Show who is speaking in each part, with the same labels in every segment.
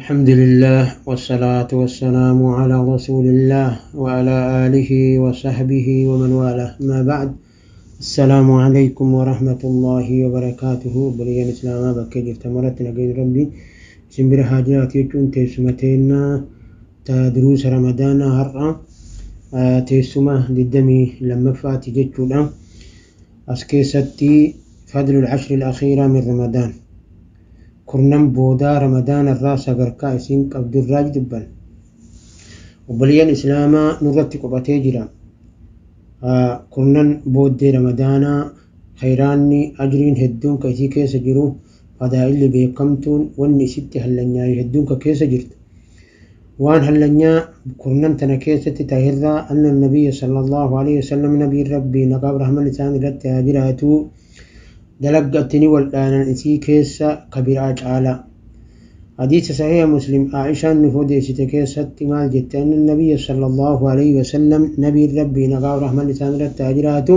Speaker 1: الحمد لله والصلاة والسلام على رسول الله وعلى آله وصحبه ومن والاه، ما بعد، السلام عليكم ورحمة الله وبركاته. بليان إسلاما بكي جرت نقين ربي سنبر هاجرات يجون تيسمتين تدروس رمضان هرأ تيسمة للدمي لما فات جتشونا أسكيستي فضل العشر الأخيرة من رمضان kurnan boodaa Ramadaana irraa sadarkaa isiin qabdurraa dubban. Obboleeyyan Islaamaa, nurratti qophatee jira. Kurnan booddee Ramadaanaa khayraanni ajriin hedduun ka isii keessa jiru, fadaa'illi beekamtuun wanni isitti hallanyaa'e hedduun ka keessa jirtu. Waan hallanyaa kurnan tana keessatti ta'erraa أن النبي صلى الله عليه وسلم، nabiin Rabbii naqaaf rahman isaan irratti haa jiraatu, dalaggatti wal dhaanan isii keessa kabiraa caalaa. حديث صحيح مسلم عائشة نفوديسite keessatti maal jette? أن النبي صلى الله عليه وسلم، نبي ربي نقاف رحمة لسان التاجرات،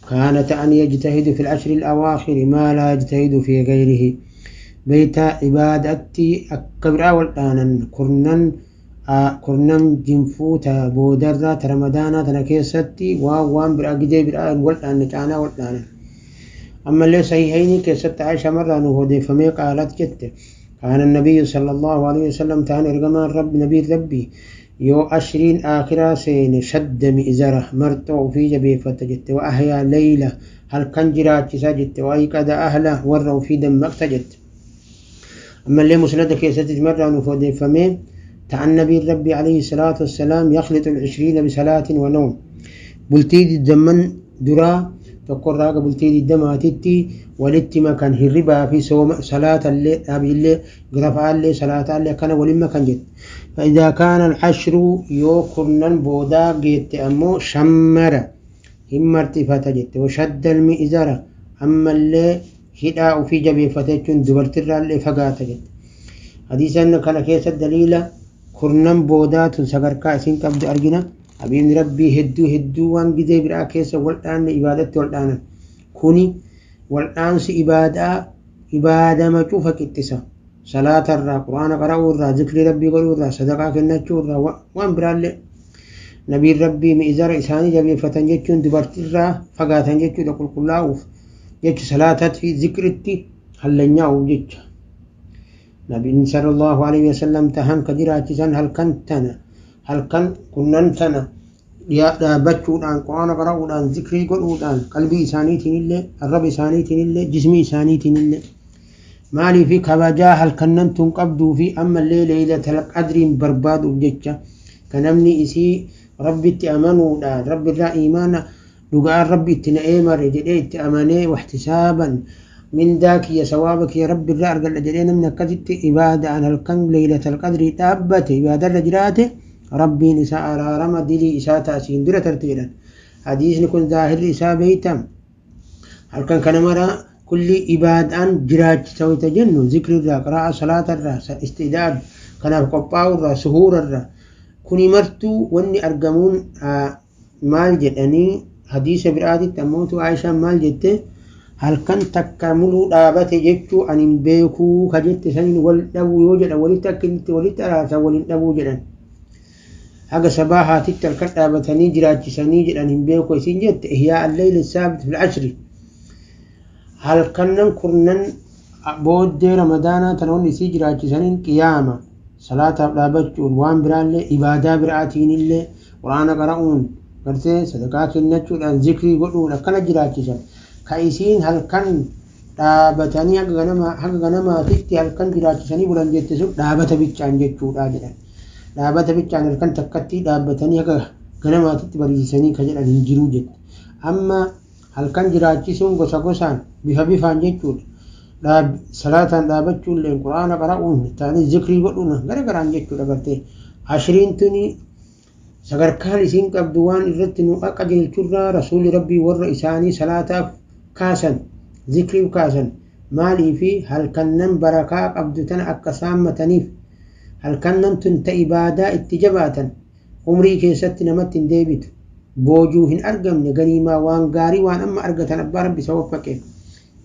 Speaker 1: كان أن يجتهد في العشر الأواخر ما لا يجتهد في غيره. بيت عبادتي أكبر والآن kurnan kurnan jinfuuta boodarraa ta Ramadaanaa tana keessatti waan biraa gidee biraa wal dhaanne caanaa wal dhaanan. Ammallee Sahihaynii keessatti Aisha marraa nu odeeffamee قالت jette: كان النبي صلى الله عليه وسلم، تان إرجمان رب نبي ربي يو عشرين آخرة سين، شد مئزره، مرتو في جبيفة جت، وأحيا ليله، halkan jiraachisaa jette، وأيقظ أهله، warra ofii dammaqsa jette. Ammallee Musnada keessatti marraa nuuf odeeffamee ta'an nabiin Rabbi عليه الصلاة والسلام يخلط العشرين بصلاة ونوم. Bultii 20 duraa tokkorraa haga bultii 20titti walitti makan, hirribaa fi sooma, salaatallee dhaabiillee girafaallee salaataallee akkana waliin makan jette. فإذا كان العشر، yoo kurnan boodaa geette ammoo، شمر، hin marxifata jette، وشد المئزر، ammallee hidhaa ofii jabeeffate jechuun dubartirraallee fagaata jette. Hadiisan kana keessa daliila kurnan boodaa tun sadarkaa isin qabdu argina. Habiibni Rabbii hedduu hedduu waan gizee biraa keessa wal dhaanne ibaadatti wal dhaanan. Kuni waldhaansi ibaadaa ibaadama cufa qixxisa. Salaatarraa, Quraana qara'uurraa, zikrii Rabbii godhuurraa, sadaqaa kennachuurraa, waan biraallee. Nabiin Rabbii mi'izara isaanii jabeeffatan jechuun dubartiirraa fagaatan jechuudha, qulqullaa'uuf jecha, salaatatti zikritti hallanyaa'uuf jecha. Nabiin صلى الله عليه وسلم tahan ka jiraachisan halkan tana, halkan kunnan tana dhaabbachuudhaan, Quraana qara'uudhaan, zikrii godhuudhaan, qalbii isaaniitiin illee, arraba isaaniitiin illee, jismii isaaniitiin illee. Maaliifi? Kabajaa halkannan tun qabduu fi ammallee Leeylatal Qadriin barbaaduuf jecha. Ka namni isii Rabbitti amanuudhaan, Rabbi irraa iimaana dhugaan Rabbi itti na eemare jedhee itti amanee, واحتسابا, mindaa kiyya, sawaaba kiyya Rabbi irraa argadha jedhee, namni akkasitti ibaadaan halkan Leeylatal Qadrii dhaabbate, ibaadarra jiraate, Rabbiin isaa araarama dilii isaa taasiin dura tarte jedhan. Hadiisni kun zaahirri isaa beeytam halkan kana mara kulli ibaadaan jiraachisa wayta jennu, zikrirraa, qiraa'a, salaatarraa, istidaad kanaaf qophaa'urraa, suhuurarraa, kuni martuu wanni argamuun maal jedhanii? Hadiisa biraatitti ammootu Aishaan maal jette? Halkan takka muluu dhaabate jechuu ani hin beekuu ka jette saniin wal dhabuu yoo jedhan, walitti akka inni walitti araarsan waliin dhabuu jedhan. Haga sabaa haatitti halkan dhaabatanii jiraachisanii jedhan hin beeku isiin jette. إحياء الليل الثابت في العشر, halkannan kurnan booddee Ramadaanaa tanoonni isii jiraachisaniin qiyaama salaataaf dhaabachuun, waan biraallee ibaadaa biraatiin illee, Quraana qara'uun, gartee sadaqaa kennachuudhaan, zikrii godhuun akkana jiraachisan. Ka isiin halkan dhaabatanii haga ganamaatitti halkan jiraachisanii bulan jette sun dhaabata bichaan jechuudha jedhan. Dhaabata bichaan halkan takkatti dhaabbatanii haga ganamaatitti bariisanii ka jedhan hin jiru jette. Amma halkan jiraachisuun gosa gosaan, bifa bifaan jechuudha. Salaataan dhaabachuun, Quraana qara'uun, ta'anii zikrii godhuun gara garaan jechuudha. Gartee ashiriin tuni sadarkaan isiin qabdu waan irratti nu qajeelchurraa, Rasuulli Rabbii warra isaanii salaataaf kaasan, zikriif kaasan maalii fi halkannan barakaa qabdu tana akka saammataniif. Halkannan tun ta ibaadaa itti jabaatan umrii keessatti namatti hin deebitu, boojuu hin argamne, ganiimaa, waan gaarii, waan amma argatan. Abbaa Rabbi isa waffaqe,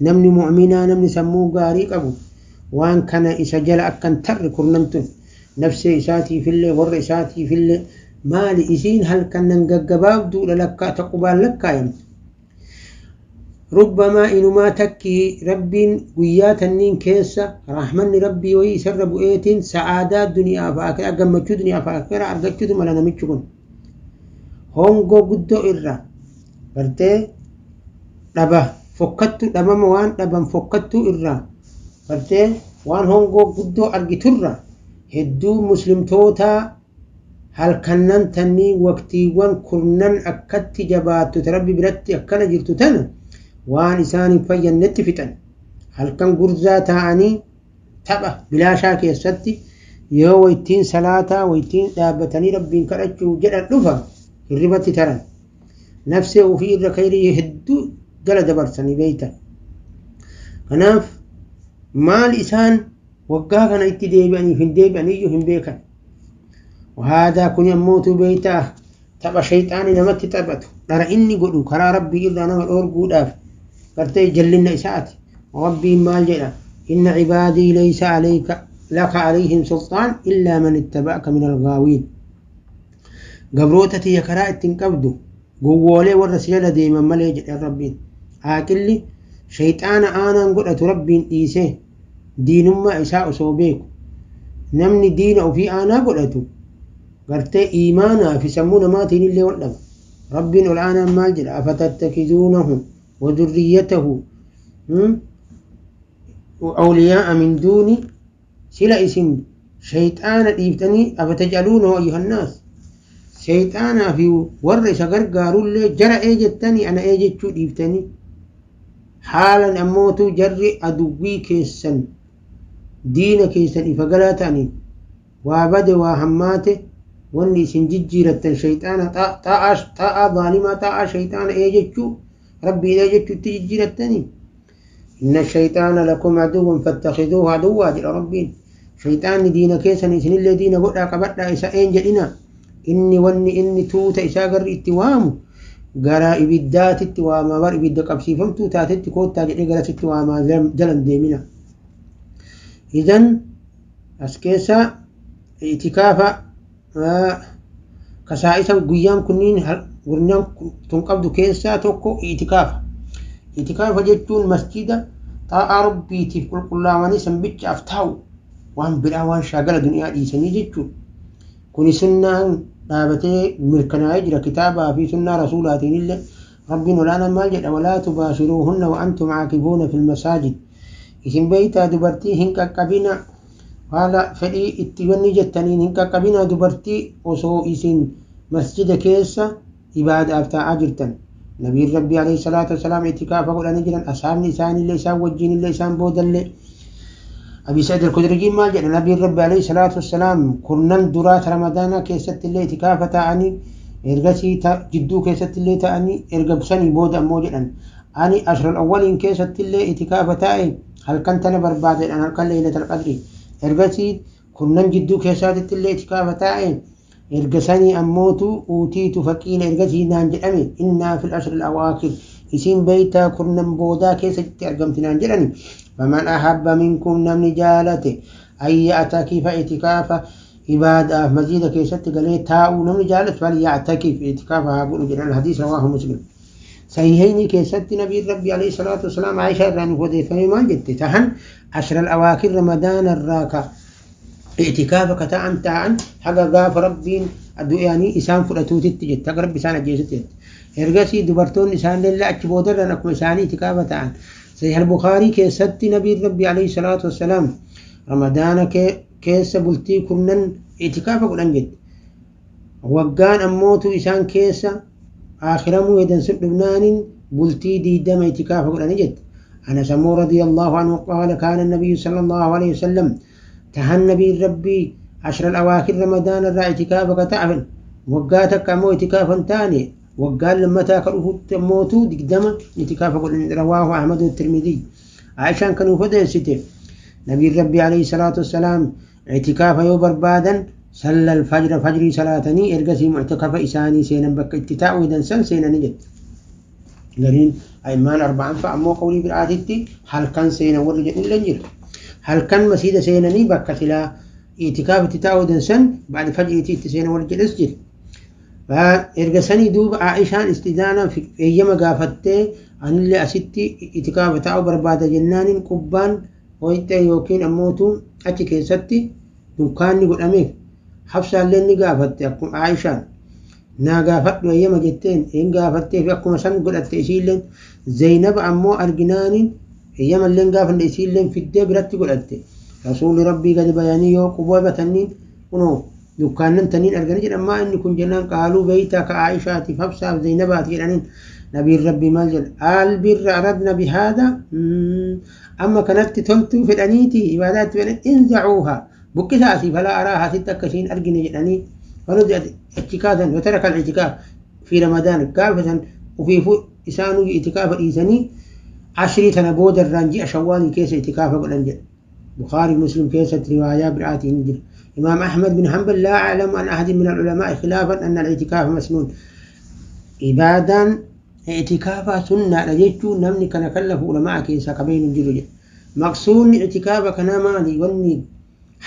Speaker 1: namni mu'minaa, namni sammuu gaarii qabu Waan kana isa jala akkan tarri kurnantun nafsee isaatiifillee warra isaatiifillee maali isiin halkannan gaggabaabduudha lakkaa taqubaan lakkaayamtu. Rubbamaa inumaa takkii Rabbiin guyyaa tanniin keessa rahmanni Rabbii wayii isarra bu'eetiin sa'aadaa duniyaa fi akiraa gammachuu duniyaa fi akiraa argachuutu mala namichi kun. Hongoo guddoo irra gartee dhaba fokkattuu dhabama waan dhaban fokkattuu irraa gartee waan hongoo guddoo argiturra hedduu muslimtootaa halkannan tannii waqtiiwwan kurnan akkatti jabaattu ta Rabbi biratti akkana jirtu tana waan isaan hin fayyannetti fixan. Halkan gurzaa taa'anii tapha bilaashaa keessatti yoo waytiin salaataa waytiin dhaabbatanii Rabbiin kadhachuu jedhan dhufa hirribatti taran. Nafsee ofii irra khayrii hedduu jala dabarsanii beeyta. Kanaaf maal isaan waggaa kana itti deebi'aniif hin deebi'aniyyuu hin beekan. Wahaadaa kuni ammootu beeytaa tapha shayxaani namatti taphatu dhara inni godhu karaa Rabbii irraa nama dhoorguudhaaf gartee jallinna isaati. Rabbiin maal jedha? Inna cibaadii laysa alayka laka alayhim sulxaan illaa man ittaba'aka min algaawiin. Gabroota tiyya karaa ittiin qabdu gowwoolee warra si jala deeman malee jedhe Rabbiin. Aaqilli shayxaana aanaan godhatu Rabbiin dhiisee diinummaa isaa osoo beeku namni diina ofii aanaa godhatu gartee iimaanaa fi sammuu namaatiin illee wal dhaba. Rabbiin ol aanaan maal jedha? Afatattakizuunahu wa dhurriyyatahu awliyaa'a min duuni sila isin shayxaana dhiiftanii afataj'aluunahu ayyuhannaas shayxaanaa fi warra isa gargaarullee jara ee jettanii ana ee jechuu dhiiftanii haalan ammootu jarri aduwwii keessan diina keessan ifa galaa ta'aniin waa bade waa hammaate wanni isin jijjiirattan shayxaana xaa'aa zaalimaa xaa'aa shayxaana ee jechuu Rabbiin ee jechuutti jijjiirattanii. Inna shayxaana lakum aduwwan fattakhiduuhu aduwwaa jedha Rabbiin. Shayxaanni diina keessan isinillee diina godhaa qabadhaa isa een jedhina. Inni wanni inni tuuta isaa garri itti waamu gara ibiddaatitti waamaa bar ibidda qabsiifamtuu taatetti koottaa jedhee garasitti waamaa jalan deemina. Idan as keessa itikaafa kasaa'isa guyyaan kunniin gurnaan tun qabdu keessaa tokko itikaafa. Itikaafa jechuun masjida xaa'aa Rabbiitiif qulqullaawanii sanbichaaf taa'u waan biraa waan shaagala duniyaa dhiisanii jechuudha. Kuni sunnaan dhaabatee mirkanaa'ee jira kitaabaa fi sunnaa rasuulaatiin illee. Rabbiin olaanaan maal jedha? Walaa tubaashiruuhunna wa antum caakifuuna fil masaajid. Isin beeytaa dubartii hin qaqqabina haala fedhii itti wanni jettaniin hin qaqqabina dubartii osoo isin masjida keessa ibaadaaf taa'aa jirtan. Nabiin Rabbii alayhi salaatu wasalaam itikaafa godhanii jiran ashaabni isaaniillee isaan wajjiinillee isaan boodallee. Abi Sa'id al-Kudrijiin maal jedha? Nabiin Rabbi alayhi salaatu wassalaam kurnan duraa Ramadaanaa keessatti illee itikaafa taa'anii ergasii jidduu keessatti illee ta'anii erga sanii booda ammoo jedhan ani ashral awwaliin keessatti illee itikaafa taa'e halkan tana barbaada jedhan halkan leeylatal qadri ergasii kurnan jidduu keessaatitti illee itikaafa taa'e erga sanii ammootu uutiitu faqiila ergasii naan jedhame innaa fil ashril awaakir isin beeytaa kurnan boodaa keessatti argamti naan jedhani. Faman ahabba minkum namni jaalate an ya'takifa itikaafa ibaadaaf masjida keessatti galee taa'uu namni jaalate falya'takif itikaafa haa godhu jedhan. Hadiis rawaahu Muslim. Sahihaynii keessatti nabiin Rabbi alayhi salaatu wasalaam Aishaa irraa nuuf odeeffame maal jette? Tahan ashral awaakir Ramadaana irraa ka itikaafa ka ta'an taa'an haga gaafa Rabbiin du'anii isaan fudhatuutitti jette, haga Rabbi isaan ajjeesutti jette. Ergasii dubartoonni isaanillee achi boodarraan akkuma isaanii itikaafa ta'an. Sahih al-Bukhaarii keessatti nabiin Rabbi alayhi salaatu wassalaam Ramadaana keessa bultii kurnan itikaafa godhan jette. Waggaan ammootu isaan keessa akhiramuu hedan sun dhufnaaniin bultii 20 itikaafa godhani jette. Anas ammoo radiyallahu anhu qaala kaana nabiyyu sallallahu alayhi wasallam tahan nabiin Rabbii ashral awaakir Ramadaana irraa itikaafa ka ta'an waggaa takka ammoo itikaafa hin taane waggaan lammataa ka dhufutti ammootu 20 itikaafa godhan. Rawaahu Ahmadu Tirmidii. Aishaan kan nuuf odeessite nabiin Rabbii alayhi salaatu wassalaam itikaafa yoo barbaadan sallal fajra fajrii salaatanii ergasii mu'takafa isaanii seenan bakka itti taa'u hedan san seenanii jette. Gariin a'immaan arba'an fa'a ammoo qawlii biraatitti halkan seenan warri jedhullee jira. Halkan masiida seenanii bakka silaa itikaaf itti taa'uu dansan ba'da fajriitii itti seenan wal jedhes jira. Erga sanii duuba Aishaan istidaana eeyyama gaafattee anillee asitti itikaafa taa'uu barbaada jennaaniin qubbaan hoyxee yookiin ammootu achi keessatti dunkaanni godhameef. Hafsaallee ni gaafatte akkuma Aishaan naa gaafadhu eeyyama jetteen hin gaafattee fi akkuma san godhatte isiilleen. Zaynaba ammoo arginaaniin eeyyamallee gaafanne isiilleen fiddee biratti godhatte. Rasuulli Rabbii gadi bayanii yoo quboo bataniin kunoo dukkaannan taniin arganii jedhan, maa inni kun jennaan, qaaluu beeytaa ka Aishaatiif Hafsaaf Zaynabaati jedhaniin. Nabiin Rabbii maal jedha? Albirra aradna bihaada, amma kanatti toltuu fedhaniiti ibaadaatti fedhan, inzacuuha, buqqisaa asii, falaa araaha, asitti akka isiin argine jedhanii fanuti achi kaasan. Wataraka al-i'tikaaf fi Ramadaan, gaafa san ufiifuu isaanuu itikaafa dhiisanii ashrii tana booda irraan ji'a Shawwaalii keessa itikaafa godhan jedha. Bukhari Muslim keessatti riwaayaa biraatiin jira. Imaam Ahmad bin Hanbal laa a'lamu an ahadin min al-ulamaa'i khilaafan anna al-i'tikaafa masnuun. Ibaadaan i'tikaafaa sunnaadha jechuun namni kana kallafu ulamaa keessaa qabeen hin jiru jedha. Maqsuunni i'tikaafa kanaa maali? Wanni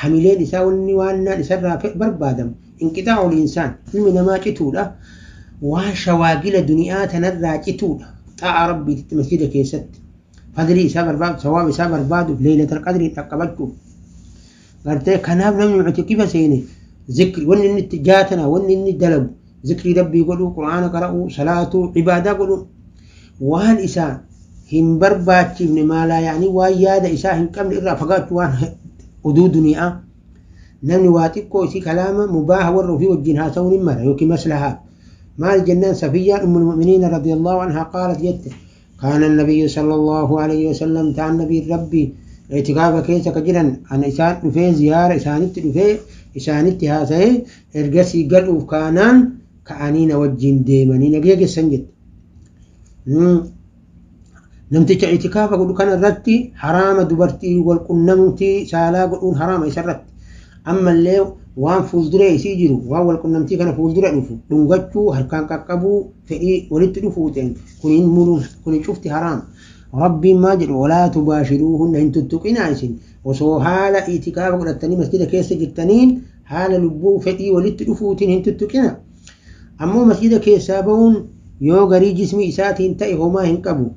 Speaker 1: hamileen isaa, wanni waannaan isarraa barbaadamu inqixaa'ul insaan, ilmi namaa cituudha. Waan shawaagila duniyaa tanarraa cituudha. Xaa'a Rabbiititti masjida keessatti fadlii isaa barbaadu, sawaaba isaa barbaaduuf, leeylatal qadrii dhaqqabachuuf gartee. Kanaaf namni muctikifa seene zikri wanni inni itti jaatana, wanni inni dalagu zikrii Rabbii godhuu, Qur'aana qara'uu, salaatuu, ibaadaa godhuu, waan isaa hin barbaachifne, maalaa yaanii waan yaada isaa hin qabne irraa fagaachuu, waan oduu duniyaa. Namni waa xiqqoo isii kalaama mubaaha warra ofii wajjin haasa'uun hin mara yookiin maslahaa. Maal jennaan, Safiyyaan ummul mu'miniina radiyallahu anhaa qaalat jette, kaana nabiyyu sallallahu alayhi wasallam, ta'an nabiin Rabbii itikaafa keessa ka jiran, ana isaan dhufee ziyaara isaanitti dhufee isaanitti haasa'ee ergasii galuuf kaanaan ka'anii na wajjin deemanii na geeggessan jette. Namticha itikaafa godhu kana irratti haraama dubartii wal qunnamtii saalaa godhuun haraama isarratti. Ammallee waan fuulduree isii jiru, waan wal qunnamtii kana fuuldura dhufu dhungachuu, harkaan qaqqabuu, fedhii walitti dhufuuteen kun muruun kun cufti haraama. Rabbiin maa jedhu? Walaa tubaashiruuhunna, hin tuttuqinaa isin osoo haala itikaafa godhattanii masjida keessa jirtaniin haala lubbuu fedhii walitti dhufuutiin hin tuttuqina. Ammoo masjida keessaa ba'uun yoo garii jismii isaatiin ta'e homaa hin qabu.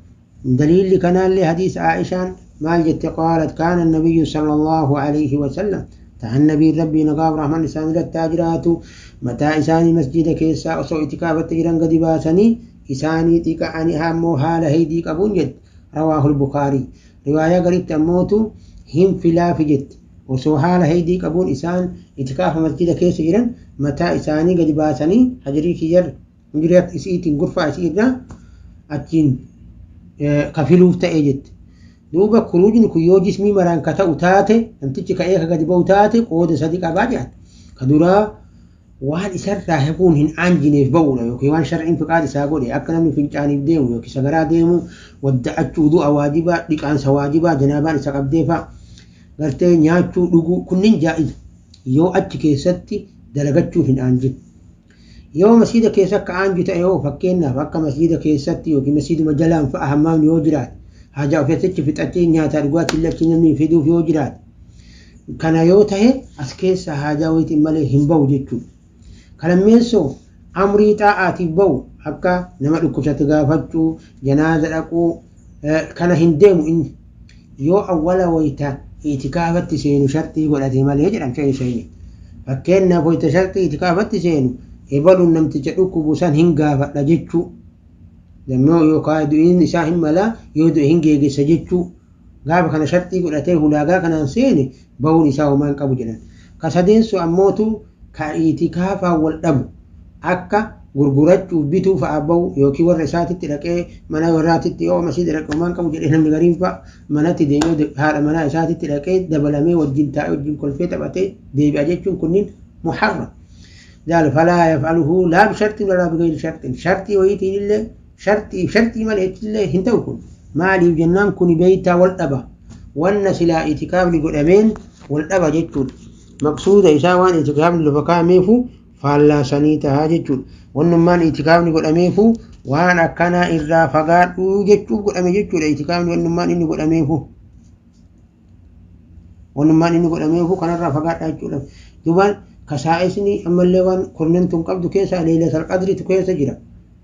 Speaker 1: Daliilli kanaallee hadiisa Aishaan maal jette? Qaalat kaana nabiyyu sallallahu alayhi wasallam, ta'an nabiin Rabbii nagaaf rahman isaan irratti haa jiraatu, mataa isaanii masjida keessaa osoo itikaafatti jiran gadi baasanii isaanii xiqa'anii ammoo haala heydii qabuun jette. Rawaahul Bukaarii. Riwaayaa garitti ammootu hin filaafi jette, osoo haala heydii qabuun isaan itikaafa masjida keessa jiran mataa isaanii gadi baasanii hajirii kiyyarra hujuriyaa isiitiin gurfaa isii irraa achiin kafiluuf ta'e jette. Duuba kuruujni kun yoo jismii maraan ka ta'u taate, namtichi ka'ee ka gadi ba'u taate, qooda sadi qabaa jedhan. Ka duraa waan isarraa hafuun hin aanjineef ba'uudha yookiin waan shar'iin fiqaad isaa godhe, akka namni fincaaniif deemu yookiin sagaraa deemu, wadda'achuu, du'a waajibaa, dhiqaansa waajibaa, janaabaan isa qabdeefaa, gartee nyaachuu, dhuguu, kunniin jaa'iza yoo achi keessatti dalagachuun hin aanjin. Yoo masjida keessa akka aanju ta'e hoo, fakkeenyaaf akka masjida keessatti yookiin masjiduma jalaan fa'a hammaamni yoo jiraate, haajaa ofiitti fixachee nyaataa dhugaatii illee achi namni fiduuf yoo jiraate, kana yoo ta'e as keessa haajaa wayitiin malee hin ba'u jechuudha. Kalammeessoo amrii xaa'aatiif ba'u, akka nama dhukkubsate gaafachuu, janaaza dhaquu, kana hin deemu inni yoo awwala wayita itikaafatti seenu shartii godhate malee jedhan sheeyni. Fakkeenyaaf wayita shartii itikaafatti seenu ebaluun namticha dhukkubu san hin gaafadha jechuu. Dammoo yookaan du'iin isaa hin malaa, yoo du'e hin geegessa jechuu. Gaafa kana shartii godhatee hulaagaa kanaan seene bahuun isaa homaa hin qabu jedhan. Ka sadeessu ammootu ka itikaafaan wal dhabu, akka gurgurachuuf bituu fa'a bahu yookiin warra isaatitti dhaqee mana warraatitti yoo masiida dhaqe homaa hin qabu jedhee, namni gariin fa'a manatti deemee haadha manaa isaatitti dhaqee dabalamee wajjin taa'ee wajjin kolfee taphatee deebi'a jechuun kunniin muharram. Daal falaa yaf'aluhu laa bishartiin walaa bigayri shartiin, shartii wayiitiin illee shartii shartii malee illee hin ta'u kun. Maaliif jennaan, kuni beeytaa wal dhaba, wanna silaa itikaafni godhameen wal dhaba jechuudha. Maqsuuda isaa waan itikaafni lafa kaa'ameefu faallaasanii tahaa jechuudha. Wannummaan itikaafni godhameefu waan akkanaa irraa fagaadhu jechuuf godhame jechuudha itikaafni wannummaan inni godhameefu. Wannummaan inni godhameefu kanarraa fagaadhaa jechuudha. Duubaan kasaa'isni ammallee waan kurnan tun qabdu keessa Leeylatal Qadritu keessa jira.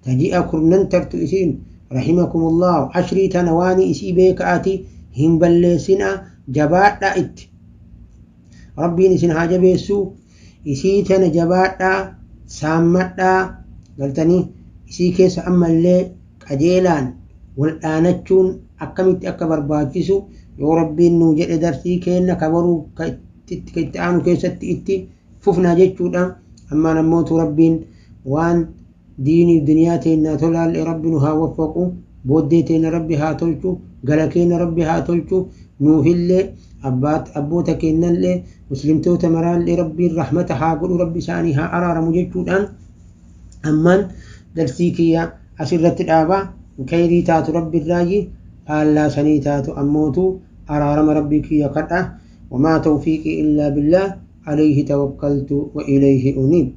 Speaker 1: Taji'a kurnan tartu isiin, rahimakumullahu, ashrii tana waani isii beeka'aati hin balleessinaa, jabaadhaa itti. Rabbiin isin haa jabeessuu. Isii tana jabaadhaa, saammadhaa galtanii isii keessa ammallee qajeelaan wal dhaanachuun akkamitti akka barbaachisu yoo Rabbiin nuu jedhe darsii keenna ka boruu ka itti aanu keessatti itti fufna jechuudha. Ammaan ammootu Rabbiin waan diiniif duniyaa teennaa tolaallee Rabbi nu haa waffaqu, booddee teenna Rabbi haa tolchu, gala keenna Rabbi haa tolchu, nuufillee abboota keennallee muslimtoota maraallee Rabbiin rahmata haa godhu, Rabbi isaanii haa araaramu jechuudhaan ammaan darsii kiyya asirratti dhaaba. Khayrii taatu Rabbi irraayi, faallaa sanii taatu ammootu araarama Rabbii kiyya kadha. Wamaa tawfiiqii illaa billaah, alayhi tawakkaltu wa ilayhi uniib.